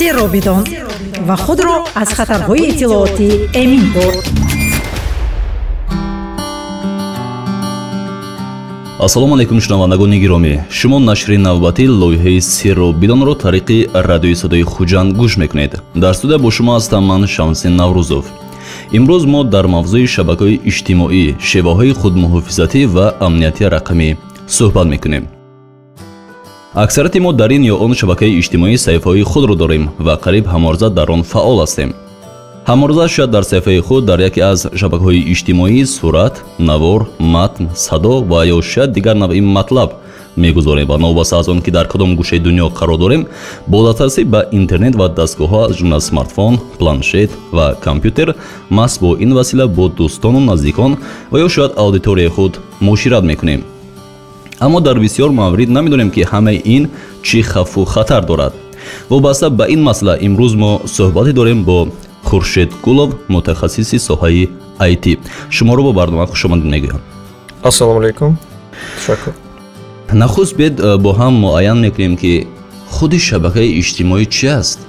Сирро бидон ва худро аз хатарҳои иттилоотӣ эмин дор. Ассалому алайкум, шунавандагони гиромӣ. Шумо нашри навбатии лоиҳаи Сирро бидонро тариқи радиои садои Хуҷанд гӯш мекунед. Дар студия бо шумо ҳастам ман, Шамсин Наврӯзов. Имрӯз мо дар мавзӯи шабакаҳои иҷтимоӣ, шеваҳои худмуҳофизатӣ ва амнияти рақамӣ суҳбат мекунем. Аксарияти мо дар ин ё он шабакаи иҷтимоӣ саҳифаҳои худро дорем ва қариб ҳамарӯза дар он фаъол ҳастем. Ҳамарӯза шояд дар саҳифаи худ дар яке аз шабакаҳои иҷтимоӣ сурат, навор, матн, садо ва ё шояд дигар навъи матлаб мегузорем ва новобаста аз он ки дар кадом гӯшаи дунё қарор дорем, бо дастрасӣ ба интернет ва дастгоҳҳо аз ҷумла смартфон, планшет ва компютер маҳз бо ин васила бо дӯстону наздикон ва ё шояд аудиторияи худ муошират мекунем. Аммо дар бисёр маврид намедонем, ки ҳамаи ин чӣ хавфу хатар дорад. Вобаста ба ин масъала имрӯз мо суҳбате дорем бо Хуршед Гулов, мутахассиси соҳаи IT. Шуморо бо барнома хушомадид мегӯям. Ассалому алайкум. Ташаккур. Нахуст бед бо ҳам муайян мекунем, ки худи шабакаи иҷтимоӣ чи аст?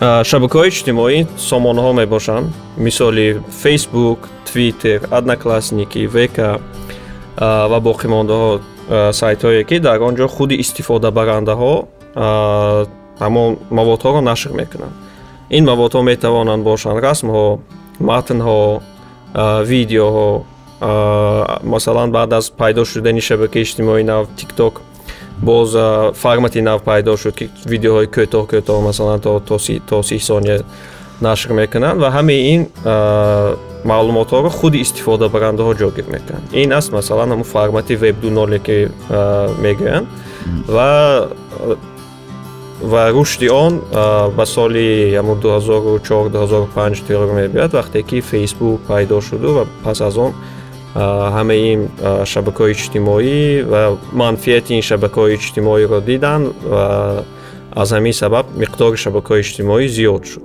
Шабакаҳои иҷтимоӣ сомонаҳо мебошанд, мисоли Facebook, Twitter, Одноклассники, ВК ва боқимондаҳо, сайтҳое, ки дар он ҷо худи истифодабарандаҳо ҳамон маводҳоро нашр мекунанд. Ин маводҳо метавонанд бошанд расмҳо, матнҳо, видеоҳо. Масалан, баъд аз пайдо шудани шабакаи иҷтимоии нав TikTok боз формати нав пайдо шуд, ки видеоҳои кӯтоҳ кӯтоҳ, масалан, то 30 сония нашр мекунанд ва ҳамаи ин маълумотҳоро худи истифодабарандаҳо ҷойгир мекунанд. Ин аст, масалан, ҳамун формати веб 2.0, ки мегӯянд, ва рушди он ба соли ҳамун 2004, 2005 тиёр мебиёд, вақте ки Facebook пайдо шуду ва пас аз он ҳамаи ин шабакаҳои иҷтимоӣ ва манфиати ин шабакаҳои иҷтимоиро диданд ва аз ҳамин сабаб миқдори шабакаҳои иҷтимоӣ зиёд шуд.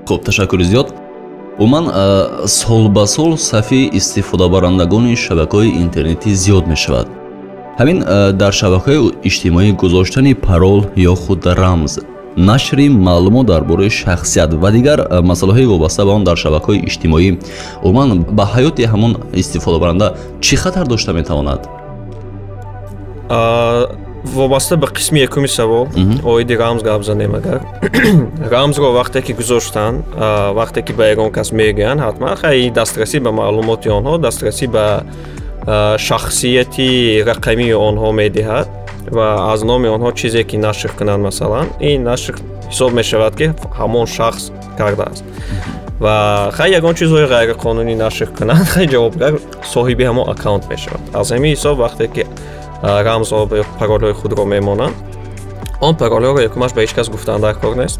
Хуб, ташаккури зиёд. Умуман, сол ба сол сафи истифодабарандагони шабакаҳои интернетӣ зиёд мешавад. Ҳамин дар шабакаҳои иҷтимоӣ гузоштани парол ё худ рамз, нашри маълумот дар бораи шахсият ва дигар масъалаҳои вобаста ба он дар шабакаҳои иҷтимоӣ умуман ба ҳаёти ҳамон истифодабаранда чӣ хатар дошта метавонад? Вобаста ба қисми якуми савол оиди рамз гап занем, агар рамзро вақте ки гузоштанд, вақте ки ба ягон кас мегӯянд, ҳатман хай дастрасӣ ба маълумоти онҳо, дастрасӣ ба шахсияти рақамии онҳо медиҳад ва аз номи онҳо чизе ки нашр кунанд, масалан, ин нашр ҳисоб мешавад, ки ҳамон шахс кардааст. Ва хай ягон чизҳои ғайриқонунӣ нашр кунанд, хай ҷавобгар соҳиби ҳамон аккаунт мешавад. Аз ҳамин ҳисоб, вақте ки рамзҳо ё паролҳои худро мемонанд, он паролҳоро якумаш ба ҳеҷ кас гуфтан дар кор нест,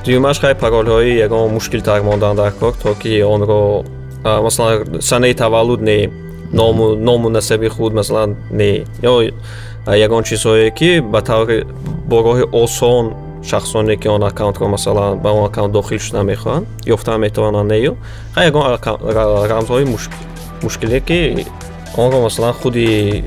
дуюмаш хай паролҳои ягон мушкилтар мондан дар кор, то ки онро, масалан, санаи таваллуд не, ному насаби худ, масалан, не, ё ягон чизҳое, ки ба таври бо роҳи осон шахсоне, ки он аккаунтро, масалан, ба он аккаунт дохил шуда мехоҳанд, ёфтан метавонанд, нею хай ягон рамзҳои мушкиле, ки онро, масалан, худи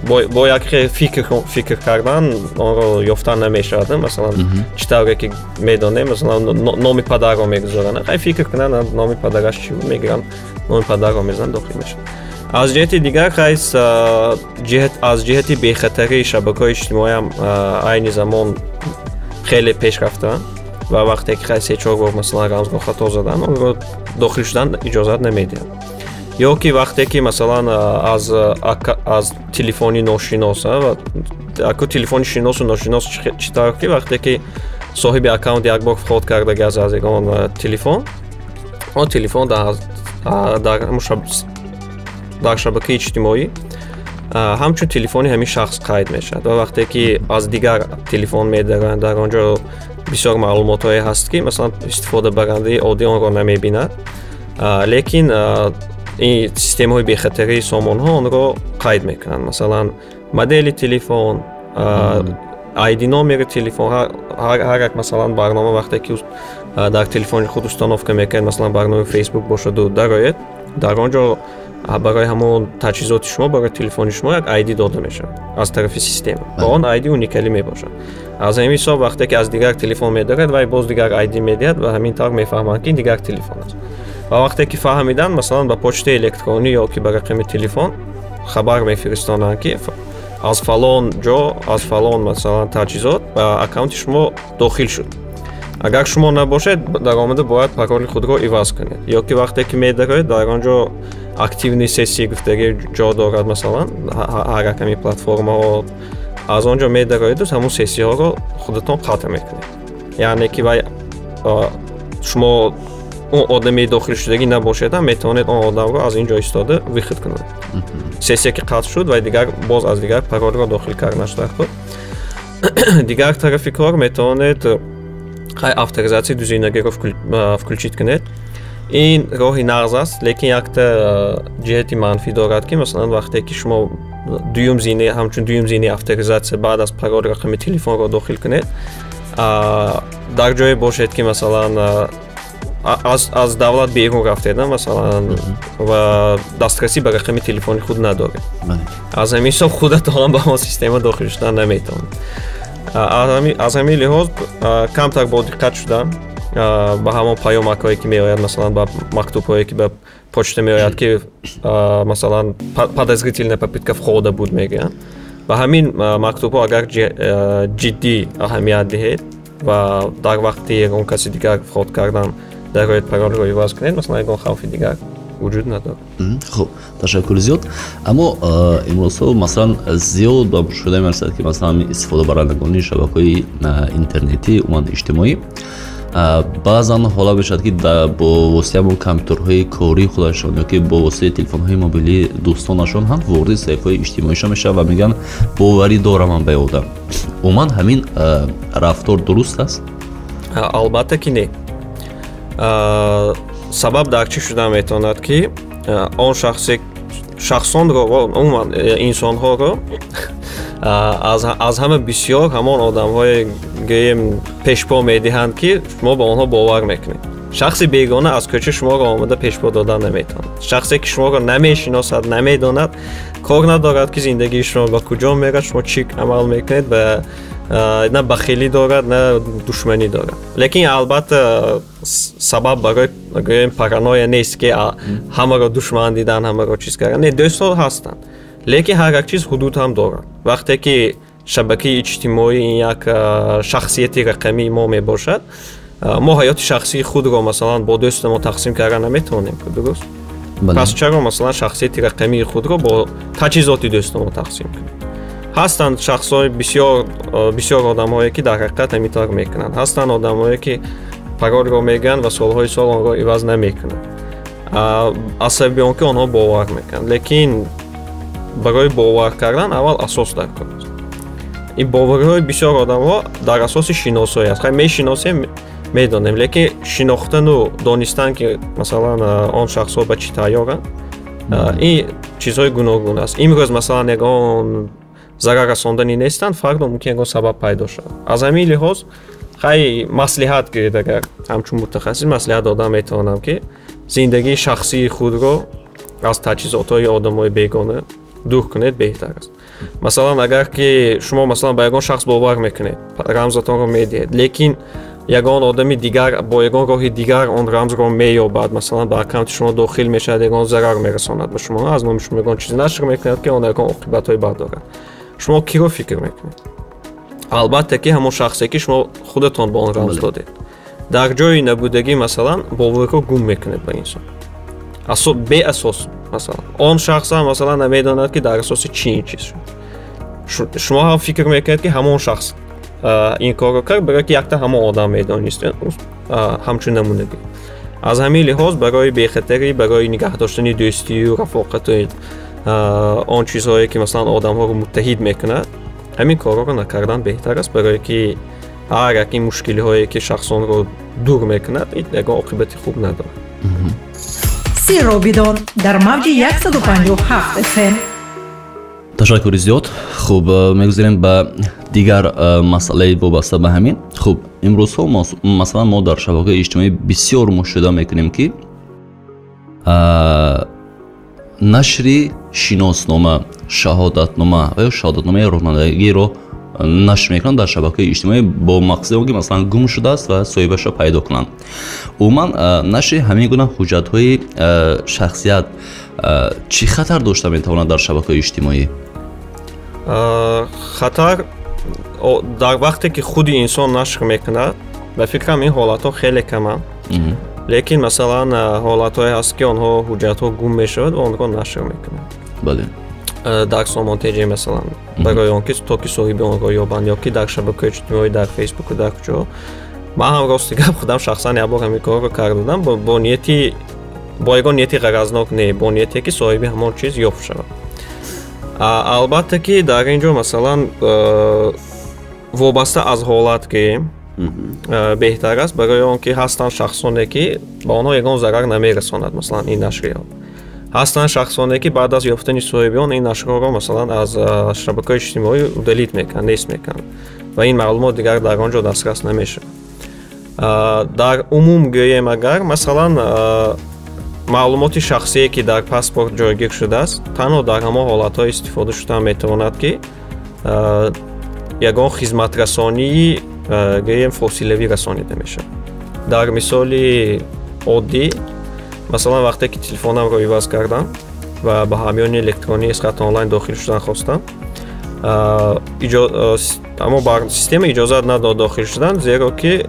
бо як фикр кардан онро ёфтан намешавад. Масалан, чӣ тавре ки медонем, масалан, номи падарро мегузоранд, хай фикр кунанд, номи падараш чӣ мегиранд, номи падарро мезананд, дохил мешавад. Аз ҷиҳати дигар, хай аз ҷиҳати бехатарии шабакаҳои иҷтимоиам айни замон хеле пеш рафтаанд ва вақте ки хай се-чор бор, масалан, рамзро хато задан, онро дохил шудан иҷозат намедиҳанд. Ё ки вақте ки, масалан, аз телефони ношинос, аку телефони шиносу ношинос чӣ тавр, ки вақте ки соҳиби аккаунт як бор вход кардаги аз ягон телефон, он телефон дар шабакаи иҷтимоӣ ҳамчун телефони ҳамин шахс қайд мешавад ва вақте ки аз дигар телефон медаранд, дар он ҷо бисёр маълумотҳое ҳаст, ки, масалан, истифодабарандаи оддӣ онро намебинад, лекин ин системаҳои бехатарии сомонҳо онро қайд мекунанд, масалан, модели телефон, ID номери телефон. Ҳар як, масалан, барнома вақте ки дар телефони худ установка мекунед, масалан, барномаи Facebook бошаду дароед, дар он ҷо Барои ҳамон таҷҳизоти шумо, барои телефони шумо як ID дода мешавад аз тарафи система ва он ID уникалӣ мебошад. Аз ҳамин ҳисоб вақте ки аз дигар телефон медоред, вай боз дигар ID медиҳад ва ҳамин тавр мефаҳманд, ки дигар телефон аст. Ва вақте ки фаҳмиданд, масалан, ба почтаи электронӣ ё ки ба рақами телефон хабар мефиристонанд, ки аз фалон ҷо, аз фалон, масалан, таҷҳизот ба аккаунти шумо дохил шуд. Агар шумо набошед, даромада бояд пароли худро иваз кунед. Ё ки вақте ки медароед, дар он ҷо активный сессия гуфтагӣ ҷо дорад, масалан, ҳар рақами платформаҳо, аз он ҷо медароеду ҳамун сессияҳоро худатон қатъ мекунед. Яъне ки вай шумо он одами дохилшудагӣ набошед ҳам, метавонед он одамро аз ин ҷо истода выход кунед. Сессия ки қатъ шуд, вай дигар боз аз дигар паролро дохил карданаш дар худ. Дигар тарафи кор, метавонед хай авторизатсияи дузинагиро включить кунед. Ин роҳи нағз аст, лекин якта ҷиҳати манфӣ дорад, ки масалан, вақте ки шумо дуюм зинаи, ҳамчун дуюм зинаи авторизатсия баъд аз парол рақами телефонро дохил кунед, дар ҷое бошед, ки масалан, аз давлат берун рафтед, масалан, ва дастрасӣ ба рақами телефони худ надоред, аз ҳамин ҳисоб худатон ба он система дохил шудан наметавонед. Аз ҳамин лиҳоз камтар бодиққат шудан ба ҳамон паёмакҳое, ки меояд, масалан, ба мактубҳое, ки ба почта меояд, ки масалан, подозрительная попытка входа буд мегӯянд, ба ҳамин мактубҳо агар ҷиддӣ аҳамият диҳед ва дар вақти ягон каси дигар вход кардан дароед, паролро иваз кунед, масалан, ягон хавфи дигар вуҷуд надорад. Хуб, ташаккури зиёд. Аммо имрӯзҳо, масалан, зиёд ба мушоҳида мерасад, ки масалан, истифодабарандагони шабакаҳои интернетӣ, умуман иҷтимоӣ, баъзан ҳолат мешавад, ки бо воситаи ҳамон компютерҳои кории худашон ё ки бо воситаи телефонҳои мобилии дӯстонашон ҳам вориди саҳифаҳои иҷтимоишон мешавад ва мегӯянд: «Боварӣ дорам ман ба одам». Умуман, ҳамин рафтор дуруст аст? Албатта ки не. Сабаб дар чӣ шуда метавонад, ки он шахсе, шахсонро, умуман инсонҳоро аз ҳама бисёр ҳамон одамҳое, гӯем, пешпо медиҳанд, ки шумо ба онҳо бовар мекунед. Шахси бегона аз кӯча шуморо омада пешпо додан наметавонад. Шахсе ки шуморо намешиносад, намедонад, кор надорад, ки зиндагии шумо ба куҷо мерад, шумо чӣ амал мекунед, ба на бахилӣ дорад, на душманӣ дорад. Лекин албатта сабаб барои, гӯем, параноя нест, ки ҳамаро душман дидан, ҳамаро чиз кардан. Не, дӯстҳо ҳастанд, лекин ҳар як чиз ҳудуд ҳам дорад. Вақте ки шабакаи иҷтимоӣ як шахсияти рақамии мо мебошад, мо ҳаёти шахсии худро, масалан, бо дӯстамо тақсим кардан наметавонем, дуруст? Пас чаро, масалан, шахсияти рақамии худро бо таҷҳизоти дӯстамо тақсим кунем? Ҳастанд шахсҳои бисёр, бисёр одамҳое, ки дар ҳақиқат ҳамин тавр мекунанд. Ҳастанд одамҳое, ки паролро мегӯянд ва солҳои сол онро иваз намекунанд аз сабаби он ки онҳо бовар мекунанд. Лекин барои бовар кардан аввал асос дар кор аст. Ин бовариҳои бисёр одамҳо дар асоси шиносоӣ аст. Хай, мешиносем, медонем, лекин шинохтану донистан, ки масалан, он шахсҳо ба чӣ тайёранд, ин чизҳои гуногун аст. Имрӯз, масалан, ягон зарар расонданӣ нестанд, фардо мумкин ягон сабаб пайдо шавад. Аз ҳамин лиҳоз, хай, маслиҳат гиред, агар ҳамчун мутахассис маслиҳат додан метавонам, ки зиндагии шахсии худро аз таҷҳизотҳои одамои бегона дур кунед, беҳтар аст. Масалан, агар ки шумо, масалан, ба ягон шахс бовар мекунед, рамзатонро медиҳед, лекин ягон одами дигар бо ягон роҳи дигар он рамзро меёбад, масалан, ба аккаунти шумо дохил мешавад, ягон зарар мерасонад ба шумо, аз номи шумо ягон чиз нашр мекунад, ки он ягон оқибатҳои бад дорад, шумо киро фикр мекунед? Албатта ки ҳамон шахсе, ки шумо худатон ба он рамз додед. Дар ҷои набудагӣ, масалан, боварро гум мекунед ба инсон беасос. Масалан, он шахс ҳам, масалан, намедонад, ки дар асоси чӣ ин чиз шуд. Шумо ҳам фикр мекунед, ки ҳамон шахс ин корро кард, барое ки якта ҳамон одам медонист, ҳамчун намунагӣ. Аз ҳамин лиҳоз, барои бехатарӣ, барои нигаҳ доштани дӯстию рафоқату он чизҳое, ки, масалан, одамҳоро муттаҳид мекунад, ҳамин корҳоро накардан беҳтар аст, барое ки ҳар як ин мушкилиҳое, ки шахсонро дур мекунад, ягон оқибати хуб надорад. Сирро бидон дар мавҷи 157 FM. Ташаккури зиёд. Хуб, мегузарем ба дигар масъалаи вобаста ба ҳамин. Хуб, имрӯзҳо, масалан, мо дар шабакаи иҷтимоӣ бисёр мушоҳида мекунем, ки Нашри шиноснома, шаҳодатнома ва ё шаҳодатномаи ронандагиро нашр мекунанд дар шабакаи иҷтимоӣ бо мақсади он ки масалан гум шудааст ва соҳибашро пайдо кунанд. Умуман нашри ҳамин гуна ҳуҷҷатҳои шахсият чӣ хатар дошта метавонад дар шабакаҳои иҷтимоӣ? Хатар дар вақте ки худи инсон нашр мекунад, ба фикрам ин ҳолатҳо хеле каманд, лекин масалан ҳолатҳое ҳаст ки онҳо ҳуҷҷатҳо гум мешавад ва онро нашр мекунанд. Бале. Дар Сомон ТЖ масалан, барои он ки то ки соҳиби онро ёбанд, ё ки дар шабакаҳои иҷтимоӣ, дар Фейсбуку, дар куҷо. Ман ҳам рости гап худам шахсан як бор ҳамин корро кардам бо нияти, бо ягон нияти ғаразнок не, бо нияте ки соҳиби ҳамон чиз ёфт шавад. Албатта ки дар ин ҷо масалан вобаста аз ҳолат ки беҳтар аст, барои он ки ҳастанд шахсоне ки ба онҳо ягон зарар намерасонад масалан ин нашриёт. Ҳастанд шахсоне ки баъд аз ёфтани соҳиби он ин нашрҳоро масалан аз шабакаҳои иҷтимоӣ удалить мекунанд, нест мекунанд ва ин маълумот дигар дар он ҷо дастрас намешавад. Дар умум гӯем агар масалан маълумоти шахсие ки дар паспорт ҷойгир шудааст, танҳо дар ҳамон ҳолатҳо истифода шуда метавонад ки ягон хизматрасонии гӯем фосилавӣ расонида мешавад. Дар мисоли оддӣ масалан вақте ки телефонамро иваз кардам ва ба ҳамёни электронии Эсхат онлайн дохил шудан хостам, аммо система иҷозат надод дохил шудан, зеро ки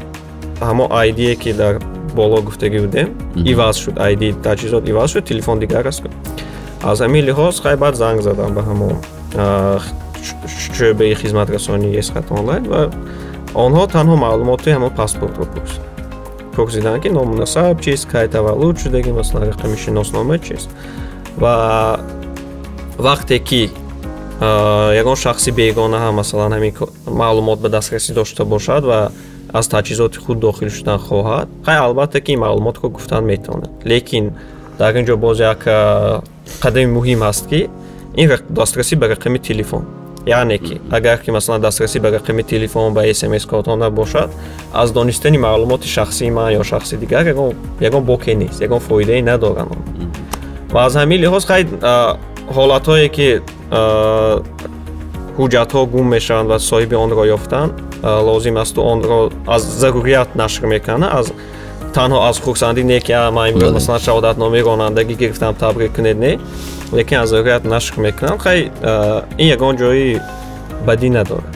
ҳамон ID ки дар боло гуфтагӣ будем иваз шуд, ID таҷҳизот иваз шуд, телефон дигар аст. Аз ҳамин лиҳоз хай баъд занг задам ба ҳамон шӯъбаи хизматрасонии Эсхат онлайн ва онҳо танҳо маълумоти ҳамон паспортро пурсиданд ки ному насаб чист, кай таваллуд шудагӣ, масалан рақами шиноснома чист. Ва вақте ки ягон шахси бегона ҳам масалан ҳамин маълумот ба дастрасӣ дошта бошад ва аз таҷҳизоти худ дохил шудан хоҳад, хай албатта ки ин маълумотро гуфтан метавонад. Лекин дар ин ҷо боз як қадами муҳим ҳаст ки ин дастрасӣ ба рақами телефон, яъне ки агар ки масалан дастрасӣ ба рақами телефон, ба смс кодҳо набошад, аз донистани маълумоти шахсии ман ё шахси дигар ягон боке нест, ягон фоидае надоранд. Ва аз ҳамин лиҳоз хай ҳолатҳое ки ҳуҷҷатҳо гум мешаванд ва соҳиби онро ёфтан лозим асту онро аз зарурият нашр мекунанд, аз танҳо аз хурсандӣ не ки ман имрӯз масалан шаҳодатномаи ронандагӣ гирифтам, табрик кунед, не, лекин аз зарурият нашр мекунанд. Хай ин ягон ҷои бадӣ надорад.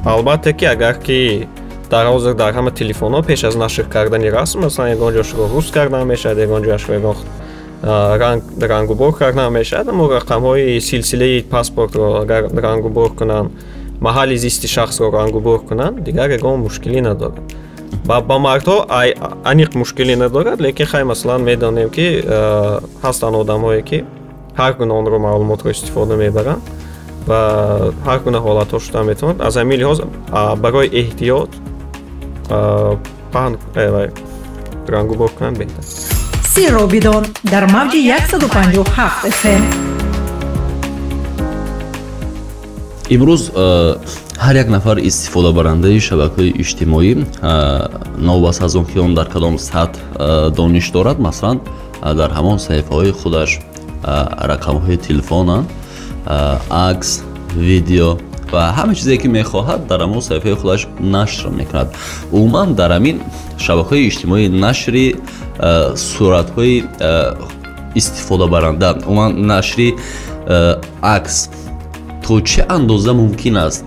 Албатта ки агар ки дар ҳозир дар ҳама телефонҳо пеш аз нашр кардани расм масалан ягон ҷошро рӯз кардан мешавад, ягон ҷояшро ягон рангубор кардан мешавад, аммо рақамҳои силсилаи паспортро агар рангубор кунанд, маҳалли зисти шахсро рангубор кунанд, дигар ягон мушкилӣ надорад. Ба мардҳо аниқ мушкилӣ надорад, лекин хай масалан медонем ки ҳастанд одамҳое ки ҳар гуна онро маълумотро истифода мебаранд ва ҳар гуна ҳолатҳо шуда метавонад. Аз ҳамин лиҳоз барои эҳтиёт паҳн рангубор кунанд беҳтар. Сирро бидон дар мавҷи 157 FM. Имрӯз ҳар як нафар истифодабарандаи шабакаҳои иҷтимоӣ новобаста аз он ки он дар кадом сатҳ дониш дорад, масалан дар ҳамон саҳифаҳои худаш рақамҳои телефона, акс, видео ва ҳама чизе ки мехоҳад дар ҳамон саҳифаи худаш нашр мекунад. Умуман дар ҳамин шабакаҳои иҷтимоӣ нашри суратҳои истифодабаранда, умуман нашри акс то чӣ андоза мумкин аст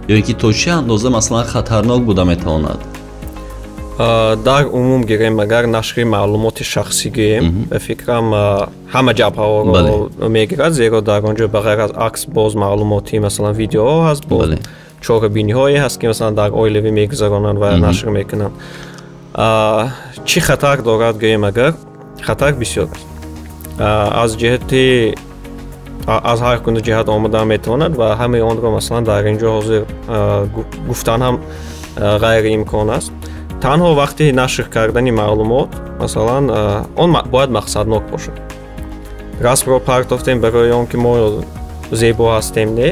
ё ин ки то чӣ андоза масалан хатарнок буда метавонад? Дар умум гирем агар нашри маълумоти шахсӣ гӯем, ба фикрам ҳама ҷабҳаҳоро мегирад, зеро дар он ҷо ба ғайр аз акс боз маълумоти масалан видеоҳо ҳаст, боз чорабиниҳое ҳаст ки масалан дар оилавӣ мегузаронанд ва нашр мекунанд. Чӣ хатар дорад гӯем агар? Хатар бисёр аст. Аз ҷиҳати аз ҳар гуна ҷиҳат омадан метавонад ва ҳамаи онро масалан дар ин ҷо ҳозир гуфтан ҳам ғайриимкон аст. Танҳо вақти нашр кардани маълумот масалан он бояд мақсаднок бошад. Расмро партофтем барои он ки мо зебо ҳастем, не,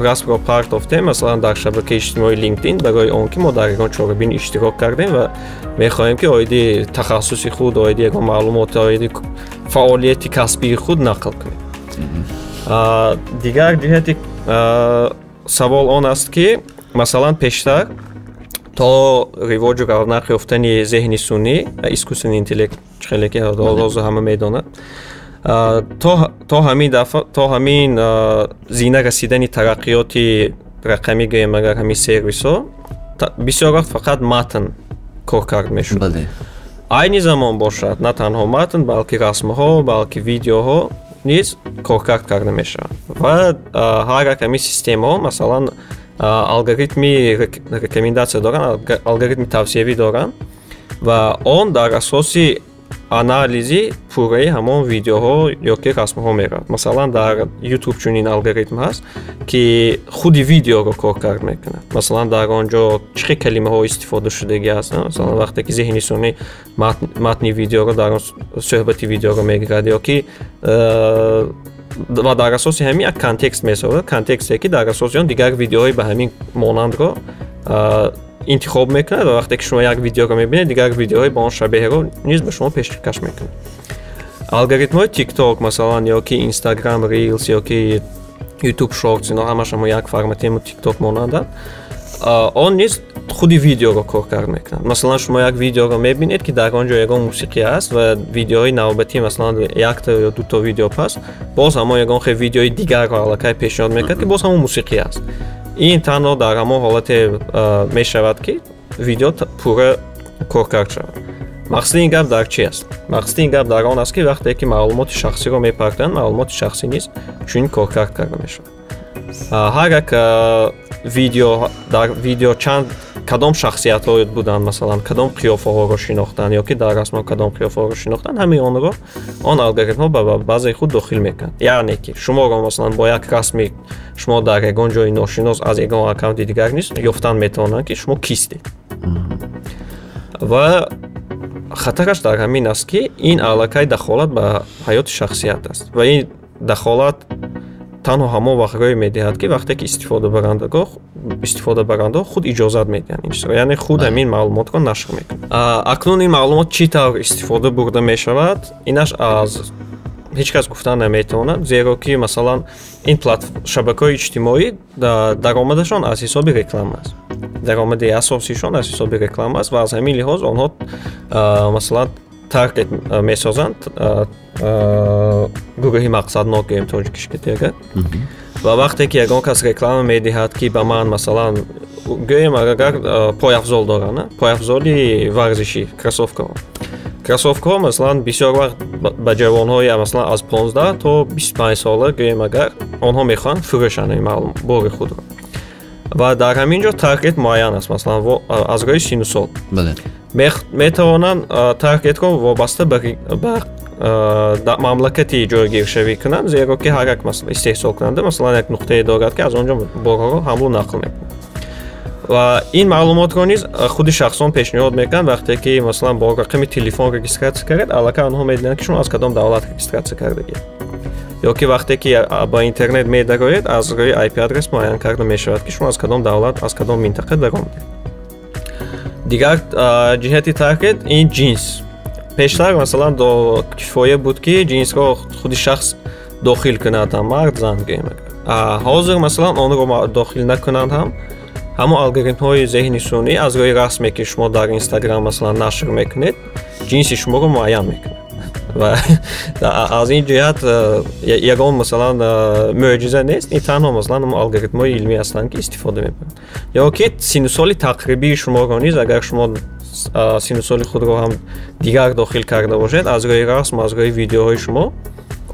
расмро партофтем, масалан, дар шабакаи иҷтимоии LinkedIn, барои он ки мо дар ягон чорабин иштирок кардем ва мехоҳем, ки оиди тахассуси худ, оиди ягон маълумот, оиди фаъолияти касбии худ нақл кунем. Дигар ҷиҳати савол он аст, ки масалан, пештар то ривоҷу равнақ ёфтани зеҳни сунъӣ, искусственный интеллект, хеле ки ҳозир ҳама медонад, то ҳамин дафъа, то ҳамин зина расидани тараққиёти рақамӣ, гӯем агар, ҳамин сервисҳо бисёр вақт фақат матн коркард мешуд. Айни замон бошад, на танҳо матн, балки расмҳо, балки видеоҳо низ коркард карда мешаванд ва ҳар як ҳамин системаҳо, масалан, алгоритми рекомендация доранд, алгоритми тавсиявӣ доранд ва он дар асоси анализи пурраи ҳамон видеоҳо ё ки расмҳо меравад. Масалан, дар YouTube чунин алгоритм ҳаст, ки худи видеоро коркард мекунад. Масалан, дар он ҷо чӣ хел калимаҳо истифода шудагӣ ҳаст. Масалан, вақте ки зеҳни сунъӣ матни видеоро, дар он суҳбати видеоро мегирад ё ки ва дар асоси ҳамин як контекст месозад, контексте, ки дар асоси он дигар видеоҳои ба ҳамин монандро интихоб мекунад ва вақте ки шумо як видеоро мебинед, дигар видеоҳои ба он шабеҳро низ ба шумо пешкаш мекунад. Алгоритмҳои TikTok, масалан, ё ки Instagram Reels, ё ки YouTube Shorts, ино ҳамаш ҳамо як формати TikTok монанданд, он низ худи видеоро коркард мекунад. Масалан, шумо як видеоро мебинед, ки дар он ҷо ягон мусиқӣ аст ва видеоҳои навбатӣ, масалан, якта ё дуто видео пас боз ҳамон ягон хел видеои дигарро аллакай пешниҳод мекунад, ки боз ҳамон мусиқӣ аст. Ин танҳо дар ҳамон ҳолате мешавад, ки видео пурра коркард шавад. Мақсади ин гап дар чи аст? Мақсади ин гап дар он аст, ки вақте ки маълумоти шахсиро мепартоянд, маълумоти шахсӣ низ чунин коркард карда мешавад. Ҳар як видео, дар видео чанд кадом шахсиятҳо буданд, масалан, кадом қиёфаҳоро шинохтанд ё ки дар расмҳо кадом қиёфаҳоро шинохтанд, ҳамаи онро он алгоритмҳо ба базаи худ дохил мекунанд. Яъне ки шуморо, масалан, бо як расми шумо дар ягон ҷои ношинос аз ягон аккаунти дигар низ ёфтан метавонанд, ки шумо кистед. Ва хатараш дар ҳамин аст, ки ин аллакай дахолат ба ҳаёти шахсият аст ва ин дахолат танҳо ҳамон вақт рӯй медиҳад, ки вақте ки истифодабарандаҳо худ иҷозат медиҳанд ин чизро, яъне худ ҳамин маълумотро нашр мекунад. Акнун ин маълумот чӣ тавр истифода бурда мешавад, инаш аз ҳеҷ кас гуфтан наметавонад, зеро ки, масалан, ин шабакаҳои иҷтимоӣ даромадашон аз ҳисоби реклама аст, даромади асосишон аз ҳисоби реклама аст ва аз ҳамин лиҳоз онҳо, масалан, таргет месозанд, гурӯҳи мақсаднок гӯем тоҷикишкатиага. Ва вақте ки ягон кас реклама медиҳад, ки ба ман, масалан, гӯем агар, пойафзол доранд, пойафзоли варзишӣ, кроссовкаҳо. Кроссовкаҳо, масалан, бисёр вақт ба ҷавонҳои, масалан, аз 15 то 25 сола, гӯем агар, онҳо мехоҳанд фурӯшанд ин маълум бори худро ва дар ҳамин ҷо таргет муайян аст, масалан, аз рӯи сину сол. Метавонанд таргетро вобаста ба мамлакати ҷойгиршавӣ кунанд, зеро ки ҳар як истеҳсолкунанда, масалан, як нуқтае дорад, ки аз он ҷо борҳоро ҳамлу нақл мекунад. Ва ин маълумотро низ худи шахсон пешниҳод мекунанд. Вақте ки, масалан, бо рақами телефон регистратсия кардед, аллакай онҳо медонанд, ки шумо аз кадом давлат регистратсия кардагед, ё ки вақте ки ба интернет медароед, аз рӯи IP адрес муайян карда мешавад, ки шумо аз кадом давлат, аз кадом минтақа даромадед. Дигар ҷиҳати таргет ин ҷинс. Пештар, масалан, кифоя буд, ки ҷинсро худи шахс дохил кунад, ҳам мард, зан, гӯем. Ҳозир, масалан, онро дохил накунанд ҳам, ҳамон алгоритмҳои зеҳни сунъӣ аз рӯи расме, ки шумо дар Инстаграм, масалан, нашр мекунед, ҷинси шуморо муайян мекунад. Ва аз ин ҷиҳат ягон, масалан, мӯъҷиза нест, ин танҳо, масалан, ҳамон алгоритмҳои илмӣ ҳастанд, ки истифода мебаранд. Ё ки сину соли тақрибии шуморо низ, агар шумо сину соли худро ҳам дигар дохил карда бошед, аз рӯи расм, аз рӯи видеоҳои шумо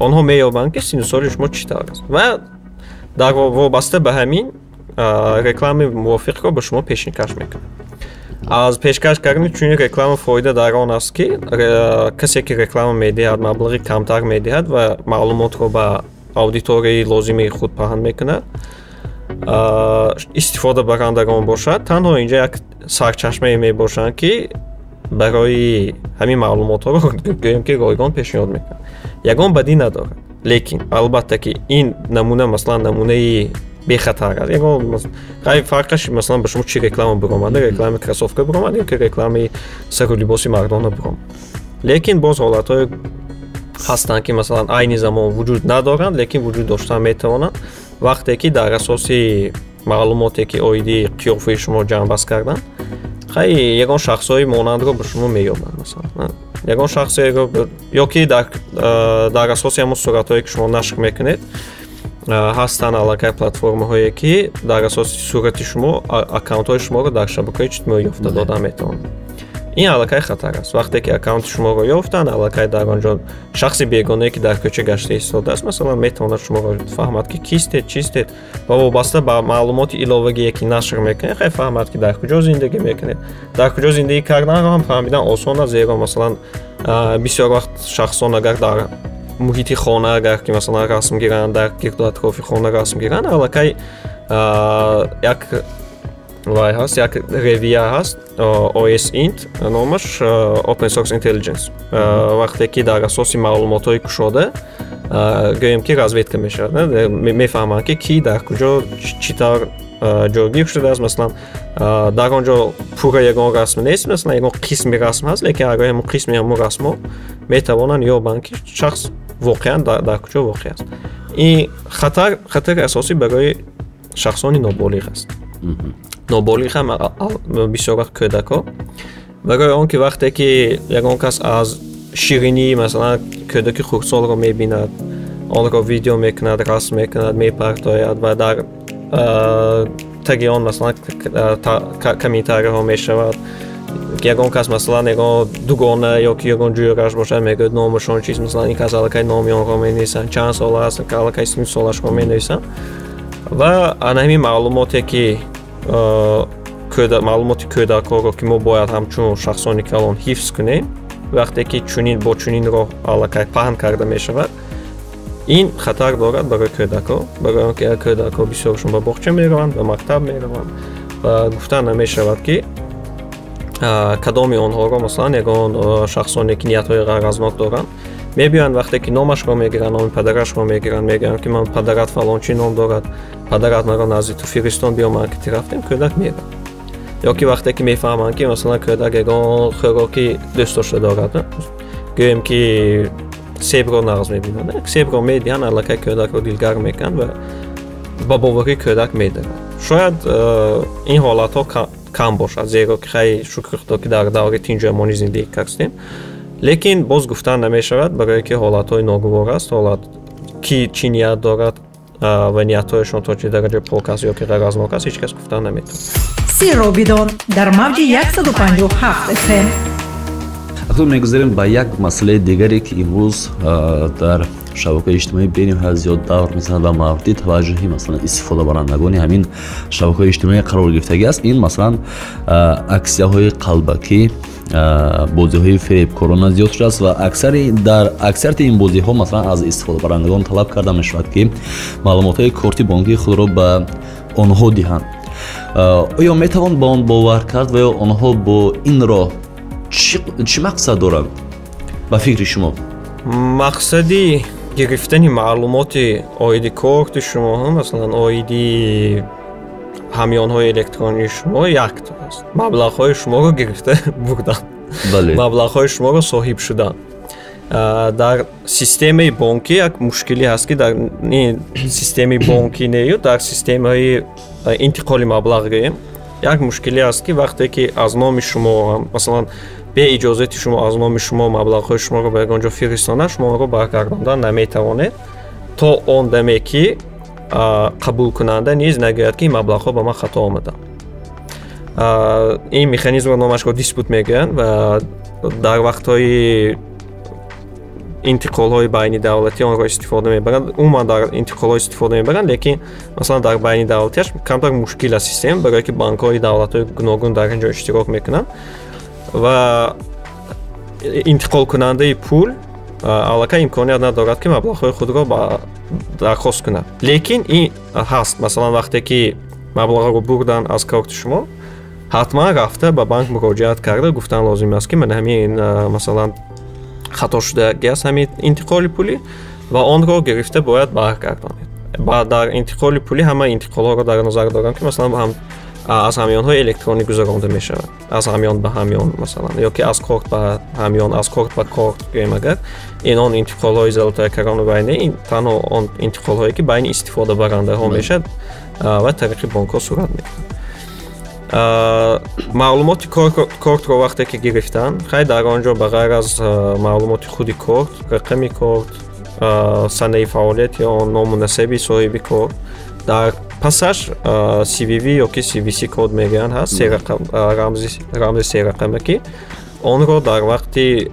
онҳо меёбанд, ки сину соли шумо чӣ тавр аст ва дар вобаста ба ҳамин рекламаи мувофиқро ба шумо пешникаш мекунад. Аз пешкаш кардани чунин реклама фоида дар он аст, ки касе, ки реклама медиҳад, маблағи камтар медиҳад ва маълумотро ба аудиторияи лозимии худ паҳн мекунад. Истифодабарандагон бошад, танҳо инҷа як сарчашмае мебошанд, ки барои ҳамин маълумотҳоро, гӯем ки, ройгон пешниҳод мекунад. Ягон бадӣ надорад, лекин албатта ки ин намуна, масалан, намунаи Бехатар аст. Ягон фарқаш, масалан, ба шумо чӣ реклама биромада, рекламаи кроссовка биромад ё ки рекламаи сару либоси мардона биромад. Лекин боз ҳолатҳое ҳастанд, ки, масалан, айни замон вуҷуд надоранд, лекин вуҷуд доштан метавонанд, вақте ки дар асоси маълумоте, ки оиди қиёфаи шумо ҷамъбаст карданд, хай, ягон шахсҳои монандро ба шумо меёбанд, масалан, ягон шахсеро ё ки дар асоси ҳамон суратҳое, ки шумо нашр мекунед. Ҳастанд аллакай платформаҳое, ки дар асоси сурати шумо аккаунтҳои шуморо дар шабакаҳои иҷтимоӣ ёфта дода метавонанд. Ин аллакай хатар аст. Вақте ки аккаунти шуморо ёфтанд, аллакай дар он ҷо шахси бегонае, ки дар кӯча гашта истодааст, масалан, метавонад шуморо фаҳмад, ки кистед, чистед, ва вобаста ба маълумоти иловагие, ки нашр мекунед, хай, фаҳмад, ки дар куҷо зиндагӣ мекунед. Дар куҷо зиндагӣ карданро ҳам фаҳмидан осон аст, зеро, масалан, бисёр вақт шахсон агар дар муҳити хона, агар ки, масалан, расм гиранд, дар гирду атрофи хона расм гиранд, аллакай як вай ҳаст, як ревия ҳаст, OSINT номаш, Open Source Intelligence, вақте ки дар асоси маълумотҳои кушода, гӯем ки, разведка мешавад, мефаҳманд, ки ки дар куҷо чӣ тавр ҷойгир шудааст. Масалан, дар он ҷо пурра ягон расм нест, масалан, ягон қисми расм ҳаст, лекин агар ҳамон қисми ҳамон расмҳо метавонанд ёбанд, ки шахс воқеан дар куҷо воқеъ аст. Ин хатар, хатари асосӣ барои шахсони ноболиғ аст. Ноболиғ ҳам бисёр вақт кӯдакҳо, барои он ки вақте ки ягон кас аз ширинӣ, масалан, кӯдаки хурдсолро мебинад, онро видео мекунад, расм мекунад, мепартояд ва дар таги он, масалан, комментарияҳо мешавад. Ягон кас, масалан, ягон дугона ё ки ягон ҷӯраш бошад, мегӯяд номашон чиз, масалан, ин кас аллакай номи онро менависанд, чанд сола аст, аллакай синну солашро менависанд ва ана ҳамин маълумоте, ки маълумоти кӯдакҳоро, ки мо бояд ҳамчун шахсони калон ҳифз кунем, вақте ки чунин бо чунин роҳ аллакай паҳн карда мешавад, ин хатар дорад барои кӯдакҳо, барои он ки кӯдакҳо бисёршон ба боғча мераванд, ба мактаб мераванд ва гуфта намешавад, ки кадоми онҳоро, масалан, ягон шахсоне, ки ниятҳои ғаразнок доранд, мебиёянд. Вақте ки номашро мегиранд, номи падарашро мегиранд, мегӯянд, ки ман падарат фалончӣ ном дорад, падарат маро назди ту фиристон, биё, ман ки рафтем, кӯдак мерад. Ё ки вақте ки мефаҳманд, ки, масалан, кӯдак ягон хӯроки дӯст дошта дорад, гӯем ки себро нағз мебинад, себро медиҳанд, аллакай кӯдакро дилгарм мекунанд ва ба боварии кӯдак медарад. Шояд ин ҳолатҳо кам бошад, зеро ки, хай, шукри Худо, ки дар даври тинҷу амонӣ зиндагӣ кардем, лекин боз гуфтан намешавад, барое ки ҳолатҳои ногувор аст. Ҳолат ки чӣ ният дорад ва ниятҳояшон то чӣ дараҷа пок аст ё ки ғаразнок аст, ҳеҷ кас гуфтан наметавонад. Сирро бидон дар мавҷи 157 FM. Акнун мегузарем ба як масъалаи дигаре, ки имрӯз дар шабакаи иҷтимоӣ бениҳоят зиёд давр мезанад ва мавриди таваҷҷӯҳи, масалан, истифодабарандагони ҳамин шабакаҳои иҷтимоӣ қарор гирифтагӣ аст. Ин, масалан, аксияҳои қалбакӣ, бозиҳои фиребкорона зиёд шудааст ва аксари дар аксарияти ин бозиҳо, масалан, аз истифодабарандагон талаб карда мешавад, ки маълумотҳои корти бонкии худро ба онҳо диҳанд. Оё метавон ба он бовар кард ва ё онҳо бо ин роҳ чӣ мақсад доранд, ба фикри шумо? Мақсади гирифтани маълумоти оиди корти шумо, масалан, оиди ҳамёнҳои электронии шумо якто аст: маблағҳои шуморо гирифта бурдан, маблағҳои шуморо соҳиб шудан. Дар системаи бонкӣ як мушкилӣ ҳаст, ки дар системаи бонкӣ нею, дар системаи интиқоли маблағ гӯем, як мушкилӣ аст, ки вақте ки аз номи шумо, масалан, бе иҷозати шумо аз номи шумо маблағҳои шуморо ба ягон ҷо фиристонад, шумо онро баргардондан наметавонед, то он даме ки қабулкунанда низ нагӯяд, ки ин маблағҳо ба ман хато омаданд. Ин механизмро номашро dispute мегӯянд ва дар вақтҳои интиқолҳои байни давлатӣ онро истифода мебаранд. Умуман дар интиқолҳо истифода мебаранд, лекин, масалан, дар байни давлатиаш камтар мушкил аст система, барое ки банкҳои давлатҳои гуногун дар ин ҷо иштирок мекунанд ва интиқолкунандаи пул аллакай имконият надорад, ки маблағҳои худро дархост кунад. Лекин ин ҳаст: масалан, вақте ки маблағро бурдан аз корти шумо, ҳатман рафта ба банк муроҷиат карда гуфтан лозим аст, ки ман ҳамин, масалан, хато шудагӣ аст ҳамин интиқоли пулӣ, ва онро гирифта бояд баргардонед. Дар интиқоли пулӣ ҳама интиқолҳоро дар назар дорам, ки масалан ҳам аз ҳамёнҳои электронӣ гузаронда мешавад, аз ҳамён ба ҳамён масалан, ё ки аз корт ба ҳамён, аз корт ба корт гӯем агар, ин он интиқолҳои золотая корона байни ин танҳо он интиқолҳое ки байни истифодабарандаҳо мешавад ва тариқи бонкҳо сурат мегирад. Маълумоти кортро вақте ки гирифтанд, хай дар он ҷо ба ғайр аз маълумоти худи корт, рақами корт, санаи фаъолияти он, ному насаби соҳиби корт, дар пасаш CVV ё ки CVC код мегӯянд ҳаст, рамзи серақаме, ки онро дар вақти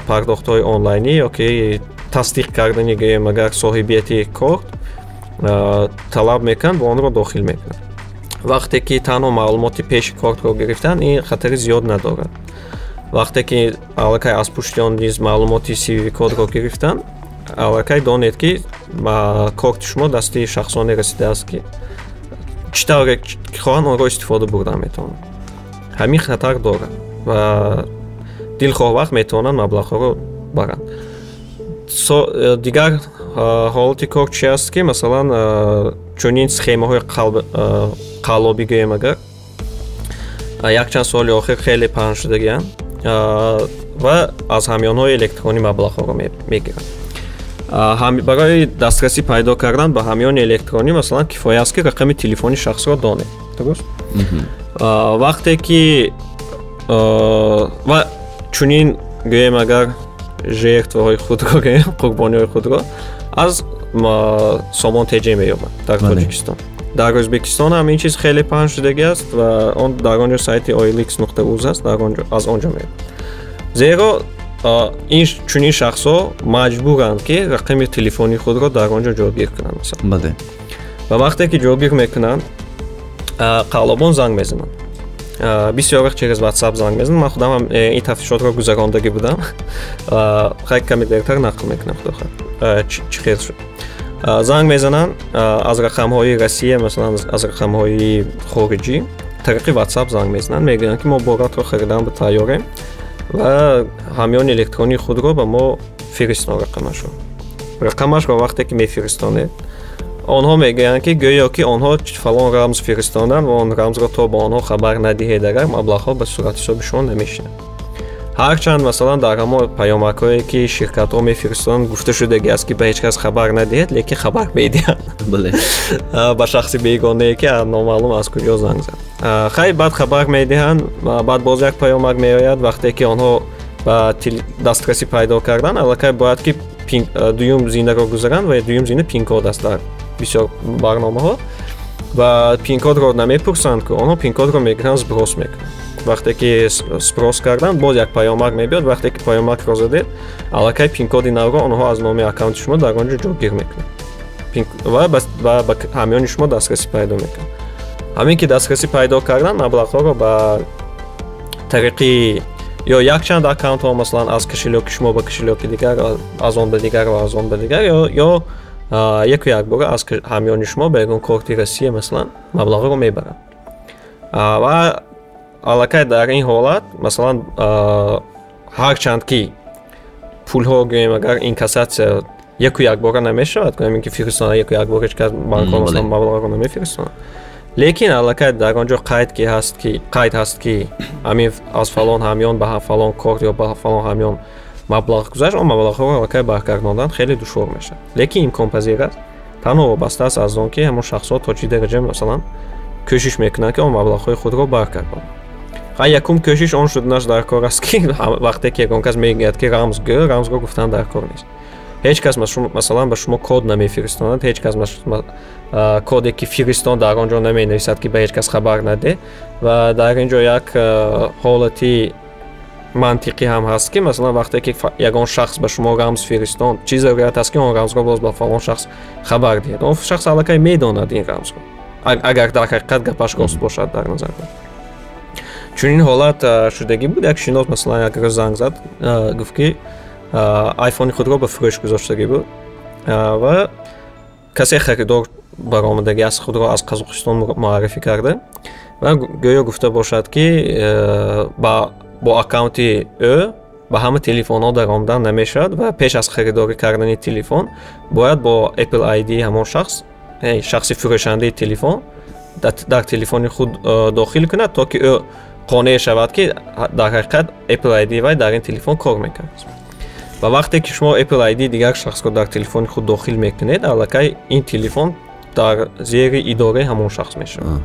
пардохтҳои онлайнӣ ё ки тасдиқ кардани гӯем агар соҳибияти корт талаб мекунанд ва онро дохил мекунанд. Вақте ки танҳо маълумоти пеши кортро гирифтанд, ин хатари зиёд надорад. Вақте ки аллакай аз пушти он низ маълумоти CVV кодро гирифтанд, аллакай донед, ки корти шумо дасти шахсоне расидааст, ки чӣ тавре ки хоҳанд, онро истифода бурдан метавонанд. Ҳамин хатар дорад ва дилхоҳ вақт метавонанд маблағҳоро баранд. Дигар ҳолати кор чи аст, ки масалан чунин схемаҳои қаллобӣ гӯем агар якчанд соли охир хеле паҳн шудагианд ва аз ҳамёнҳои электронӣ маблағҳоро мегиранд. Барои дастрасӣ пайдо кардан ба ҳамёни электронӣ масалан кифоя аст, ки рақами телефони шахсро донед, дуруст? Вақте ки ва чунин гӯем агар жертваҳои худро, гӯем қурбониҳои худро аз Сомон ТЖ меёбанд дар Тоҷикистон. Дар Ӯзбекистон ҳам ин чиз хеле паҳн шудагӣ аст ва он дар он ҷо сайти olx.uz аст, дар он ҷо аз он ҷо меёбанд, зеро ин чунин шахсҳо маҷбуранд, ки рақами телефони худро дар он ҷо ҷойгир кунанд масалан. Ва вақте ки ҷойгир мекунанд, қаллобон занг мезананд, бисёр вақт через WhatsApp занг мезананд. Ман худам ҳам ин тафтишотро гузарондагӣ будам, хай каме дертар нақл мекунам, худо хоҳад, чӣ хел шуд. Занг мезананд аз рақамҳои Россия, масалан аз рақамҳои хориҷӣ тариқи WhatsApp занг мезананд, мегӯянд, ки мо боратро харидан ба тайёрем ва ҳамёни электронии худро ба мо фиристон рақамашро. Рақамашро вақте ки мефиристонед, онҳо мегӯянд, ки гӯё ки онҳо фалон рамз фиристонанд ва он рамзро то ба онҳо хабар надиҳед агар, маблағҳо ба суратҳисоби шумо намешинад. Ҳарчанд масалан дар ҳамон паёмакҳое, ки ширкатҳо мефиристонанд, гуфта шудагӣ аст, ки ба ҳеҷ кас хабар надиҳед, лекин хабар медиҳанд ба шахси бегонае, ки номаълум аз куҷо занг зад. Хай баъд хабар медиҳанд, баъд боз як паёмак меояд. Вақте ки онҳо ба дастрасӣ пайдо карданд, аллакай бояд ки дуюм зинаро гузаранд ва дуюм зина пинкод аст дар бисёр барномаҳо ва пинкодро намепурсанд, ки онҳо пинкодро мегиранд, сброс мекунанд. Вақте ки сброс карданд, боз як паёмак мебиёд. Вақте ки паёмакро задед, аллакай пинкоди навро онҳо аз номи аккаунти шумо дар он ҷо ҷойгир мекунанд ва ба ҳамёни шумо дастрасӣ пайдо мекунанд. Ҳамин ки дастрасӣ пайдо карданд, маблағҳоро ба тариқи ё якчанд аккаунтҳо, масалан аз кошелёки шумо ба кошелёки дигар, аз он ба дигар ва аз он ба дигар, ё яку якбора аз ҳамёни шумо ба ягон корти Россия масалан маблағҳоро мебаранд. Ва аллакай дар ин ҳолат масалан ҳарчанд ки пулҳо гӯем агар инкассатсия яку якбора намешавад, гӯем ин ки фиристонад яку якбора, ҳеҷ кас банкҳо масалан маблағро намефиристонад, лекин аллакай дар он ҷо қайд ки ҳаст, ки қайд ҳаст, ки ҳамин аз фалон ҳамён ба фалон корт ё ба фалон ҳамён маблағ гузашт, он маблағҳоро аллакай баргардондан хеле душвор мешавад. Лекин имконпазир аст, танҳо вобаста аст аз он, ки ҳамон шахсҳо то чӣ дараҷа масалан кӯшиш мекунанд, ки он маблағҳои худро баргардонанд. Хай якум кӯшиш он шуданаш дар кор аст, ки вақте ки ягон кас мегӯяд, ки рамз гӯ, рамзро гуфтан дар кор нест. Ҳеҷ кас масалан ба шумо код намефиристонад, ҳеҷ кас коде ки фиристон, дар он ҷо наменависад, ки ба ҳеҷ кас хабар надеҳ. Ва дар ин ҷо як ҳолати мантиқӣ ҳам ҳаст, ки масалан вақте ки ягон шахс ба шумо рамз фиристон, чӣ зарурат аст, ки он рамзро боз ба фалон шахс хабар диҳед? Он шахс аллакай медонад ин рамзро, агар дар ҳақиқат гапаш рост бошад дар назар. Чунин ҳолат шудагӣ буд. Як шинос масалан як рӯз занг зад, гуфт, ки айфони худро ба фурӯш гузоштагӣ буд ва касе харидор баромадагӣ аз худро аз Қазоқистон муаррифӣ карда ва гӯё гуфта бошад, ки бо аккаунти ӯ ба ҳама телефонҳо даромадан намешавад ва пеш аз харидорӣ кардани телефон бояд бо Apple ID ҳамон шахс шахси фурӯшандаи телефон дар телефони худ дохил кунад, то ки ӯ қонеъ шавад, ки дар ҳақиқат Apple ID вай дар ин телефон кор мекунад. Ва вақте ки шумо Apple ID дигар шахсро дар телефони худ дохил мекунед, аллакай ин телефон дар зери идораи ҳамон шахс мешавад.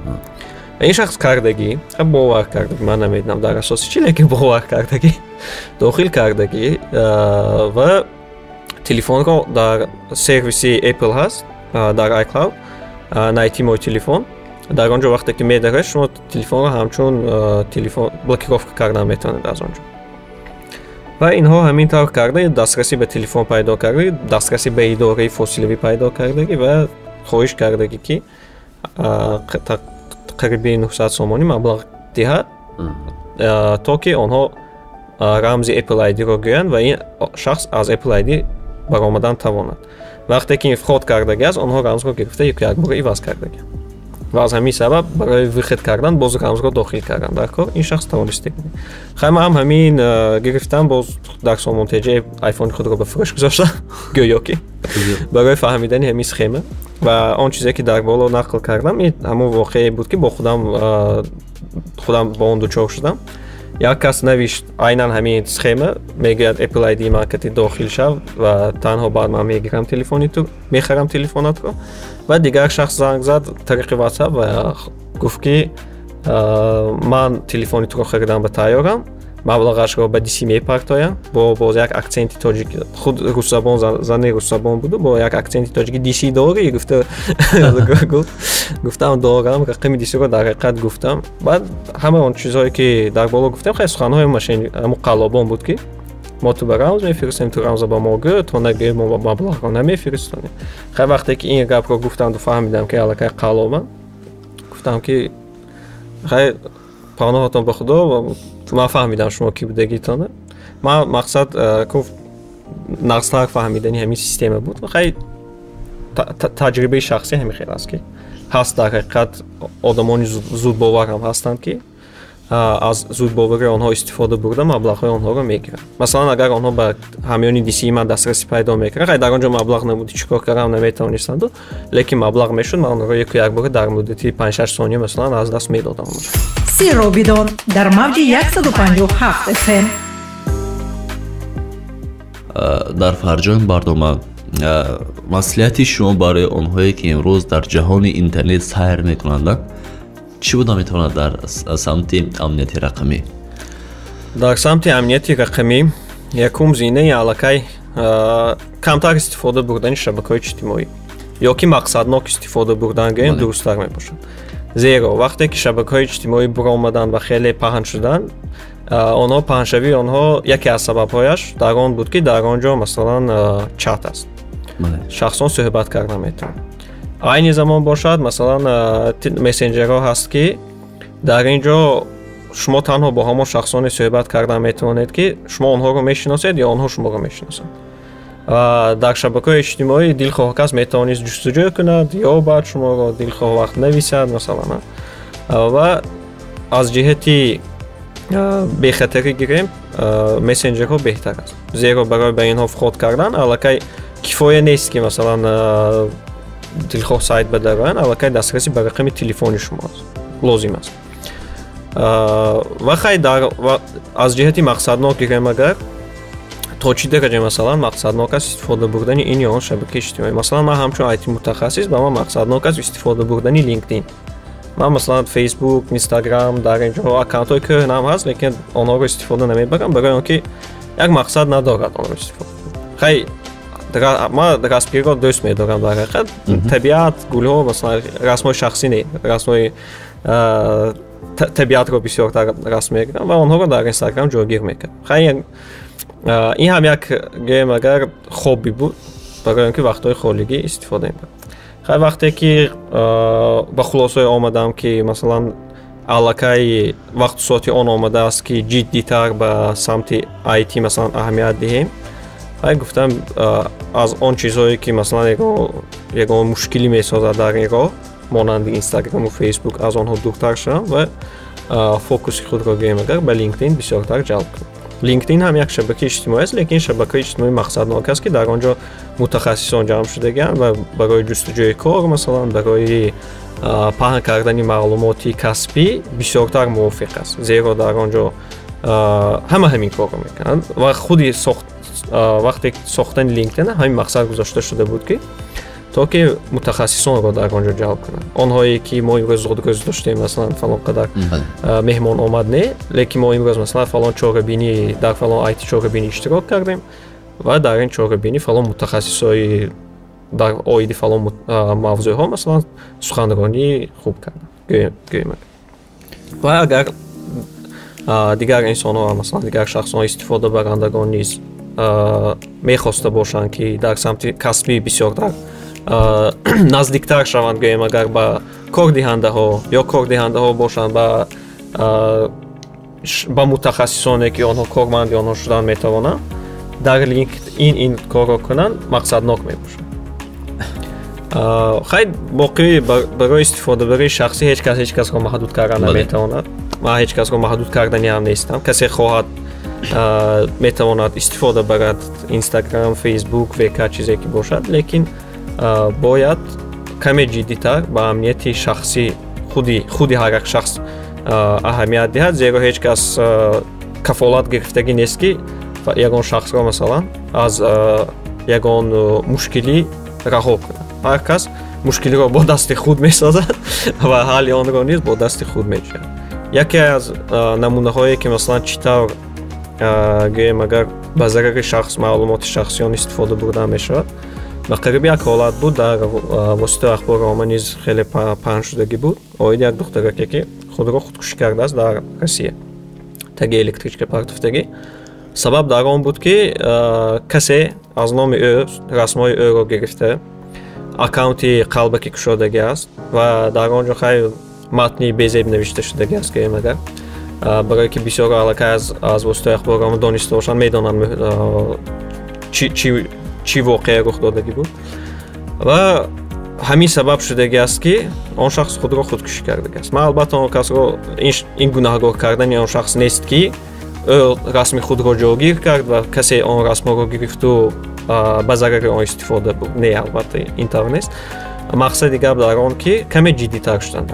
Ин шахс кардагӣ, бовар кардагӣ, ман намедонам дар асоси чӣ, лекин бовар кардагӣ, дохил кардагӣ ва телефонро дар сервиси Apple ҳаст, дар iCloud, найти мой телефон. Дар он ҷо вақте ки медаред, шумо телефонро ҳамчун телефон блокировка кардан метавонед аз он ҷо. Ва инҳо ҳамин тавр карда дастрасӣ ба телефон пайдо карда, дастрасӣ ба идораи фосилавӣ пайдо кардагӣ ва хоҳиш кардагӣ, ки қариби 900 сомонӣ маблағ диҳад, то ки онҳо рамзи Apple ID-ро гӯянд ва ин шахс аз Apple ID баромадан тавонад. Вақте ки ин вход кардагӣ аст, онҳо рамзро гирифта яку якбора иваз кардагӣ. Ва аз ҳамин сабаб барои выход кардан боз рамзро дохил кардан дар кор ин шахс тавонистагӣ. Хай, ман ҳам ҳамин гирифтам, боз дар Сомон ТЖ айфони худро ба фурӯш гузоштам, гӯё ки барои фаҳмидани ҳамин схема. Ва он чизе ки дар боло нақл кардам, ин ҳамон воқеае буд, ки бо худам бо он дучор шудам. Як кас навишт айнан ҳамин схема, мегӯяд: Apple ID маркети дохил шав ва танҳо баъд ман мегирам телефони ту, мехарам телефонатро. Ва дигар шахс занг зад тариқи WhatsApp ва гуфт, ки ман телефони туро харидан ба тайёрам, маблағашро ба DC мепартоям. Бо боз як акценти тоҷик, худ русзабон, зани русзабон буду, бо як акценти тоҷики: DC дорӣ? Гуфта гуфт. Гуфтам, дорам. Рақами DC-ро дар ҳақиқат гуфтам. Баъд ҳама он чизҳое ки дар боло гуфтем, хеле суханҳои машин, ҳамун қаллобон буд, ки мо ту ба рамз мефиристем, ту рамза ба мо гӯ, то нагӯӣ, мо маблағро намефиристонем. Хай, вақте ки ин гапро гуфтанду фаҳмидам, ки аллакай қаллобам, гуфтам, ки хай, паноҳатон ба Худо, ман фаҳмидам шумо кӣ будагитона. Ман мақсад гуфт нағзтар фаҳмидани ҳамин система буд. Хай, таҷрибаи шахсӣ ҳамин хел аст, ки ҳаст дар ҳақиқат одамони зудбовар ҳам ҳастанд, ки аз зудбоварии онҳо истифода бурда, маблағҳои онҳоро мегиранд. Масалан, агар онҳо ба ҳамёни DC ман дастрасӣ пайдо мекунанд, хай, дар он ҷо маблағ набуд, чӣ кор кардам наметавонистанду, лекин маблағ мешуд, ман онҳоро яку якбора дар муддати 5-6 сония, масалан, аз даст медодам. Сирро бидон дар мавҷи 157 FM. Дар фарҷоми барнома маслиҳати шумо барои онҳое, ки имрӯз дар ҷаҳони интернет сайр мекунанд, чӣ буда метавонад дар самти амнияти рақамӣ? Дар самти амнияти рақамӣ якум зинаи аллакай камтар истифода бурдани шабакаҳои иҷтимоӣ ё ки мақсаднок истифода бурдан гӯем, дурусттар мебошад. Зеро вақте ки шабакаҳои иҷтимоӣ буромаданд ва хеле паҳн шуданд, онҳо, паҳншавии онҳо яке аз сабабҳояш дар он буд, ки дар он ҷо, масалан, чат аст, шахсон суҳбат карда метавонанд. Айни замон бошад, масалан, мессенҷерҳо ҳаст, ки дар ин ҷо шумо танҳо бо ҳамон шахсоне суҳбат карда метавонед, ки шумо онҳоро мешиносед ё онҳо шуморо мешиносанд. Дар шабакаҳои иҷтимоӣ дилхоҳ кас метавонист ҷустуҷӯ кунад, ёбад шуморо, дилхоҳ вақт нависад, масалан. Ва аз ҷиҳати бехатарӣ гирем, мессенҷерҳо беҳтар аст, зеро барои ба инҳо вход кардан аллакай кифоя нест, ки, масалан, дилхоҳ сайт бадароянд, аллакай дастрасӣ ба рақами телефони шумо аст лозим аст. Ва хай, аз ҷиҳати мақсаднок гирем агар, то чӣ дараҷа, масалан, мақсаднок аст истифода бурдани ин ё он шабакаи иҷтимоӣ? Масалан, ман ҳамчун IT мутахассис, ба ман мақсаднок аст истифода бурдани LinkedIn. Ман, масалан, Facebook, Instagram, дар ин ҷо аккаунтҳои кӯҳнам ҳаст, лекин онҳоро истифода намебарам, барои он ки як мақсад надорад онро истифода. Хай, ман расмгириро дӯст медорам, дар ҳақиқат табиат, гулҳо, масалан, расмҳои шахсӣ не, расмҳои табиатро бисёртар расм мегирам ва онҳоро дар Инстаграм ҷойгир мекардам. Хай, ин ҳам як гӯем агар хобби буд, барои он ки вақтҳои холигӣ истифода мебарам. Хай, вақте ки ба хулосое омадам, ки, масалан, аллакай вақту соати он омадааст, ки ҷиддитар ба самти IT, масалан, аҳамият диҳем, хай, гуфтам, аз он чизҳое ки, масалан, ягон мушкилӣ месозад дар ин роҳ, монанди Инстаграму Фейсбук, аз онҳо дуртар шавам ва фокуси худро гӯем агар ба LinkedIn бисёртар ҷалб кунам. LinkedIn ҳам як шабакаи иҷтимоӣ аст, лекин шабакаи иҷтимоӣ мақсаднок аст, ки дар он ҷо мутахассисон ҷамъ шудагианд ва барои ҷустуҷӯи кор, масалан, барои паҳн кардани маълумоти касбӣ бисёртар мувофиқ аст, зеро дар он ҷо ҳама ҳамин корро мекунанд ва худи вақте сохтани LinkedIn ҳамин мақсад гузошта шуда буд, ки то ки мутахассисонро дар он ҷо ҷалб кунанд. Онҳое ки мо имрӯз зудрӯз доштем, масалан, фалон қадар меҳмон омад, не, лекин мо имрӯз, масалан, фалон чорабинӣ дар фалон IT чорабинӣ иштирок кардем ва дар ин чорабинӣ фалон мутахассисои дар оиди фалон мавзӯъҳо, масалан, суханронӣ хуб карданд, гӯем. Ва агар дигар инсонҳо, масалан, дигар шахсҳо, истифодабарандагон низ мехоста бошанд, ки дар самти касбӣ бисёртар наздиктар шаванд, гӯем, агар ба кордиҳандаҳо ё кордиҳандаҳо бошанд ба мутахассисоне, ки онҳо корманди онҳо шудан метавонанд, дар LinkedIn ин корро кунанд, мақсаднок мебошад. Хай, боқӣ барои истифодабарии шахсӣ ҳеҷ кас ҳеҷ касро маҳдуд кардан наметавонад. Ман ҳеҷ касро маҳдуд кардани ҳам нестам. Касе хоҳад, метавонад истифода барад Instagram, Facebook, ВК, чизе ки бошад, лекин бояд каме ҷиддитар ба амнияти шахсӣ худи ҳар як шахс аҳамият диҳад, зеро ҳеҷ кас кафолат гирифтагӣ нест, ки ягон шахсро, масалан, аз ягон мушкилӣ раҳо кунад. Ҳар кас мушкилиро бо дасти худ месозад ва ҳалли онро низ бо дасти худ меҷӯяд. Яке аз намунаҳое, ки, масалан, чӣ тавр, гӯем, агар ба зарари шахс маълумоти шахсиён истифода бурда мешавад, ба қариб як ҳолат буд, дар воситаи ахбори омма низ хеле паҳншудагӣ буд, оиди як духтараке, ки худро худкушӣ кардааст дар Россия, таги электричка партофтагӣ. Сабаб дар он буд, ки касе аз номи ӯ расмҳои ӯро гирифта, аккаунти қалбаки кушодагӣ аст ва дар он ҷо, хай, матни безеб навишта шудагӣ аст, гӯем, агар барое ки бисёро аллакай аз воситаи ахбори омма дониста бошанд, медонанд, чӣ воқеа рух додагӣ буд. Ва ҳамин сабаб шудагӣ аст, ки он шахс худро худкушӣ кардагӣ аст. Ман, албатта, он касро ин гунаҳгор кардани он шахс нест, ки ӯ расми худро ҷойгир кард ва касе он расмҳоро гирифту ба зарари он истифода бурд. Не, албатта, ин тавр нест. Мақсади гап дар он, ки каме ҷиддитар шуданд.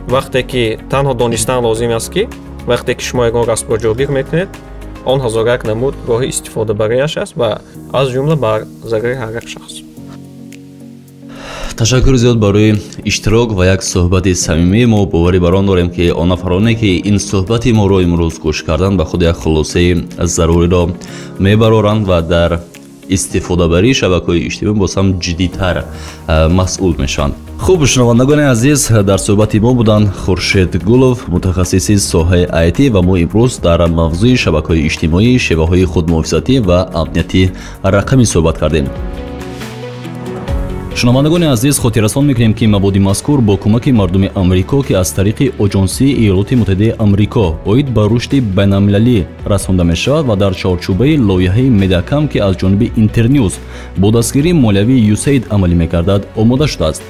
Вақте ки танҳо донистан лозим аст, ки вақте ки шумо ягон расмро ҷойгир мекунед, он ҳазорак намуд роҳи истифодабарияш аст ва аз ҷумла бар зарари ҳар як шахс. Ташаккури зиёд барои иштирок ва як суҳбати самимӣ. Мо боварӣ бар он дорем, ки он нафароне, ки ин суҳбати моро имрӯз гӯш карданд, ба худ як хулосаи заруриро мебароранд ва дар истифодабарии шабакаҳои иҷтимоӣ боз ҳам ҷиддитар масъул мешаванд. Хуб, шунавандагони азиз, дар суҳбати мо буданд Хуршед Гулов, мутахассиси соҳаи IT, ва мо имрӯз дар мавзӯи шабакаҳои иҷтимоӣ, шеваҳои худмуҳофизатӣ ва амнияти рақамӣ суҳбат кардем. Шунавандагони азиз, хотиррасон мекунем, ки маводи мазкур бо кӯмаки мардуми Амрико, ки аз тариқи Оҷонсии Иёлоти Муттаҳидаи Амрико оид ба рушди байналмилалӣ расонда мешавад ва дар чорчӯбаи лоиҳаи Медиакам, ки аз ҷониби Интернюз бо дастгирии молиявии ЮСАИД амалӣ мегардад, омода шудааст.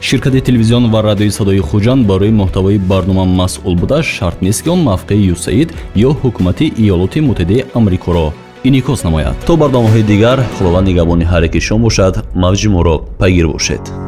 Ширкати телевизион ва радиои Садои Хуҷанд барои муҳтавои барнома масъул буда, шарт нест, ки он мавқеи ЮСАИД ё ҳукумати Иёлоти Муттаҳидаи Амрикоро инъикос намояд. То барномаҳои дигар, Худованд нигаҳбони ҳар яки шумо бошад. Мавҷи моро пайгир бошед.